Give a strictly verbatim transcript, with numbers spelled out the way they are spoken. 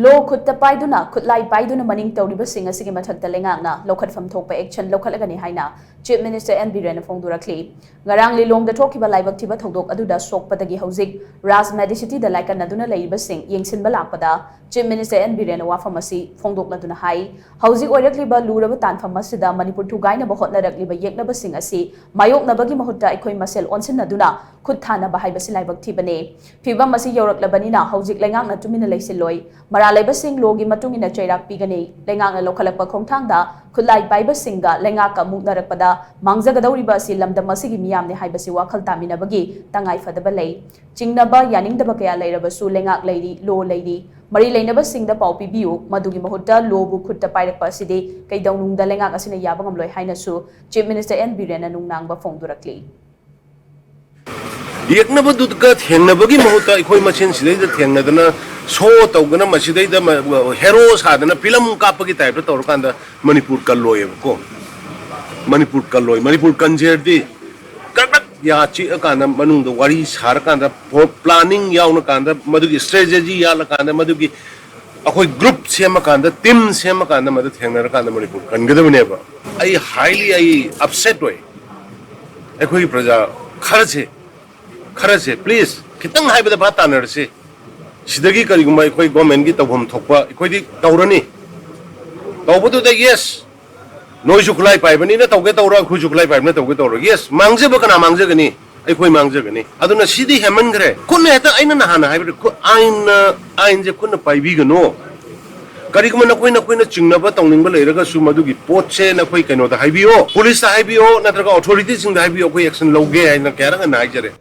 ꯂꯣ ꯈꯨꯠꯇ ꯄꯥꯏꯗꯨꯅ, ꯈꯨꯠꯂꯥꯏ ꯄꯥꯏꯗꯨꯅ ꯃꯅꯤꯡ ꯇꯧꯔꯤꯕꯁꯤꯡ ꯑꯁꯤꯒꯤ ꯃꯊꯛꯇ ꯂꯩꯉꯥꯛꯅ ꯂꯧꯈꯠꯐꯝ ꯊꯣꯛꯄ action ꯂꯧꯈꯠꯂꯒꯅꯤ ꯍꯥꯏꯅ Chief Minister N ꯕꯤꯔꯦꯟꯅ ꯐꯣꯡꯗꯣꯔꯛꯂꯤ꯫ ꯉꯔꯥꯡ ꯂꯤꯂꯣꯡꯗ ꯊꯣꯛꯈꯤꯕ ꯂꯥꯏꯕꯛ ꯊꯤꯕ ꯊꯧꯗꯣꯛ ꯑꯗꯨꯗ ꯁꯣꯛꯄꯗꯒꯤ ꯍꯧꯖꯤꯛ ꯔꯥꯖ Medicityꯗ ꯂꯥꯏꯀꯠꯅꯗꯨꯅ ꯂꯩꯔꯤꯕꯁꯤꯡ ꯌꯦꯡꯁꯤꯟꯕ ꯂꯥꯛꯄꯗ Chief Minister N ꯕꯤꯔꯦꯟꯅ ꯋꯥꯐꯝ ꯑꯁꯤ ꯐꯣꯡꯗꯣꯛꯂꯗꯨꯅ ꯍꯥꯏ, ꯍꯧꯖꯤꯛ ꯑꯣꯏꯔꯛꯂꯤꯕ ꯂꯨꯔꯕ ꯇꯥꯟꯐꯝ ꯑꯁꯤꯗ ꯃꯅꯤꯄꯨꯔ ꯊꯨꯒꯥꯏꯅꯕ ꯍꯣꯠꯅꯔꯛꯂꯤꯕ ꯌꯦꯛꯅꯕꯁꯤꯡ ꯑꯁꯤ ꯃꯥꯌꯣꯛꯅꯕꯒꯤ ꯃꯍꯨꯠꯇ ꯑꯩꯈꯣꯏ ꯃꯁꯦꯜ ꯑꯣꯟꯁꯤꯟꯅꯗꯨꯅ ꯈꯨꯠ ꯊꯥꯅꯕ ꯍꯥꯏꯕꯁꯤ ꯂꯥꯏꯕꯛ ꯊꯤꯕꯅꯤ꯫ ꯐꯤꯕꯝ ꯑꯁꯤ ꯌꯧꯔꯛꯂꯕꯅꯤꯅ ꯍꯧꯖꯤꯛ ꯂꯩꯉꯥꯛꯅ ꯇꯨꯃꯤꯟꯅ ꯂꯩꯁꯤꯜꯂꯣꯏ꯫ ꯃꯔꯥꯜ ꯂꯩꯕꯁꯤꯡ ꯂꯣꯒꯤ ꯃꯇꯨꯡ ꯏꯟꯅ ꯆꯩꯔꯥꯛ ꯄꯤꯒꯅꯤ꯫ ꯂꯩꯉꯥꯛꯅ ꯂꯧꯈꯠꯂꯛꯄ ꯈꯣꯡꯊꯥꯡꯗ ꯈꯨꯠꯂꯥꯏ ꯄꯥꯏꯕꯁꯤꯡꯒ ꯂꯩꯉꯥꯛꯀ ꯃꯨꯛꯅꯔꯛꯄꯗ ꯃꯥꯡꯖꯒꯗꯧꯔꯤꯕ ꯑꯁꯤ ꯂꯝꯗꯝ ꯑꯁꯤꯒꯤ ꯃꯤꯌꯥꯝꯅꯤ ꯍꯥꯏꯕꯁꯤ ꯋꯥꯈꯜ ꯇꯥꯃꯤꯟꯅꯕꯒꯤ ꯇꯉꯥꯏ ꯐꯗꯕ ꯂꯩ꯫ ꯆꯤꯡꯅꯕ ꯌꯥꯅꯤꯡꯗꯕ ꯀꯌꯥ ꯂꯩꯔꯕꯁꯨ ꯂꯩꯉꯥꯛ ꯂꯩꯔꯤ, ꯂꯣ ꯂꯩꯔꯤ꯫ ꯃꯔꯤ ꯂꯩꯅꯕꯁꯤꯡꯗ ꯄꯥꯎ ꯄꯤꯕꯤꯌꯨ꯫ ꯃꯗꯨꯒꯤ ꯃꯍꯨꯠꯇ ꯂꯣꯕꯨ ꯈꯨꯠꯇ ꯄꯥꯏꯔꯛꯄ ꯑꯁꯤꯗꯤ ꯀꯩꯗꯧꯅꯨꯡꯗ ꯂꯩꯉꯥꯛ ꯑꯁꯤꯅ ꯌꯥꯕ ꯉꯝꯂꯣꯏ ꯍꯥꯏꯅꯁꯨ Chief Minister N ꯕꯤꯔꯦꯟꯅ ꯅꯨꯡꯅꯥꯡꯕ ꯐꯣꯡꯗꯣꯔꯛꯂꯤ꯫ ꯌꯦꯛꯅꯕꯗꯨꯒ ꯊꯦꯡꯅꯕꯒꯤ ꯃꯍꯨꯠꯇ ꯑꯩꯈꯣꯏ ꯃꯁꯦꯟ ꯁꯤꯗꯩꯗ ꯊꯦꯡꯅꯗꯅ ꯁꯣ ꯇꯧꯗꯅ ꯃꯁꯤꯗꯩꯗ ꯍꯦꯔꯣ ꯁꯥꯗꯅ ꯐꯤꯂꯝ ꯀꯥꯞꯄꯒꯤ ꯇꯥꯏꯞꯇ ꯇꯧꯔꯀꯥꯟꯗ ꯃꯅꯤꯄꯨꯔ ꯀꯜꯂꯣꯏꯕꯀꯣ꯫ ꯃꯅꯤꯄꯨꯔ ꯀꯜꯂꯣꯏ꯫ ꯃꯅꯤꯄꯨꯔ ꯀꯟꯖꯦ ꯍꯥꯏꯔꯗꯤ ꯀꯛ ꯀꯛ ꯌꯥ ꯆꯤꯛꯑꯀꯥꯟꯗ ꯃꯅꯨꯡꯗ ꯋꯥꯔꯤ ꯁꯥꯔꯀꯥꯟꯗ planning ꯌꯥꯎꯅꯀꯥꯟꯗ ꯃꯗꯨꯒꯤ strategy ꯌꯥꯜꯂꯀꯥꯟꯗ ꯃꯗꯨꯒꯤ ꯑꯩꯈꯣꯏ group ꯁꯦꯝꯃꯀꯥꯟꯗ team ꯁꯦꯝꯃꯀꯥꯟꯗ ꯃꯗꯨ ꯊꯦꯡꯅꯔꯀꯥꯟꯗ ꯃꯅꯤꯄꯨꯔ ꯀꯟꯒꯗꯕꯅꯦꯕ꯫ ꯑꯩ highly ꯑꯩ upset ꯑꯣꯏ꯫ ꯑꯩꯈꯣꯏꯒꯤ ꯄ꯭ꯔꯖꯥ ꯈꯔꯁꯦ ꯈꯔꯁꯦ please ꯈꯤꯇꯪ ꯍꯥꯏꯕꯗ ꯚꯥꯞ ꯇꯥꯅꯔꯁꯤ꯫ ꯁꯤꯗꯒꯤ ꯀꯔꯤꯒꯨꯝꯕ ꯑꯩꯈꯣꯏ government ꯀꯤ ꯇꯧꯐꯝ ꯊꯣꯛꯄ ꯑꯩꯈꯣꯏꯗꯤ ꯇꯧꯔꯅꯤ꯫ ꯇꯧꯕꯗꯨꯗ yes ꯅꯣꯏꯁꯨ ꯈꯨꯠꯂꯥꯏ ꯄꯥꯏꯕꯅꯤꯅ ꯇꯧꯒꯦ ꯇꯧꯔꯣ, ꯑꯩꯈꯣꯏꯁꯨ ꯈꯨꯠꯂꯥꯏ ꯄꯥꯏꯕꯅ ꯇꯧꯒꯦ ꯇꯧꯔꯣ꯫ Yes ꯃꯥꯡꯖꯕ ꯀꯅꯥ ꯃꯥꯡꯖꯒꯅꯤ? ꯑꯩꯈꯣꯏ ꯃꯥꯡꯖꯒꯅꯤ꯫ ꯑꯗꯨꯅ ꯁꯤꯗꯤ ꯍꯦꯟꯃꯟꯈ꯭ꯔꯦ꯫ ꯈꯨꯠꯅ ꯍꯦꯛꯇ ꯑꯩꯅ ꯅꯍꯥꯟꯅ ꯍꯥꯏꯕꯗ ꯑꯥꯏꯟꯅ ꯑꯥꯏꯟꯁꯦ ꯈꯨꯠꯅ ꯄꯥꯏꯕꯤꯒꯅꯣ꯫ ꯀꯔꯤꯒꯨꯝꯕ ꯅꯈꯣꯏ ꯅꯈꯣꯏꯅ ꯆꯤꯡꯅꯕ ꯇꯧꯅꯤꯡꯕ ꯂꯩꯔꯒꯁꯨ ꯃꯗꯨꯒꯤ ꯄꯣꯠꯁꯦ ꯅꯈꯣꯏ ꯀꯩꯅꯣꯗ ꯍꯥꯏꯕꯤꯌꯣ, police ꯇ ꯍꯥꯏꯕꯤꯌꯣ ꯅꯠꯇ꯭ꯔꯒ authority ꯁꯤꯡꯗ ꯍꯥꯏꯕꯤꯌꯣ, ꯑꯩꯈꯣꯏ action ꯂꯧꯒꯦ ꯍꯥꯏꯅ ꯀꯌꯥꯔꯛ ꯍꯟꯅ ꯍꯥꯏꯖꯔꯦ꯫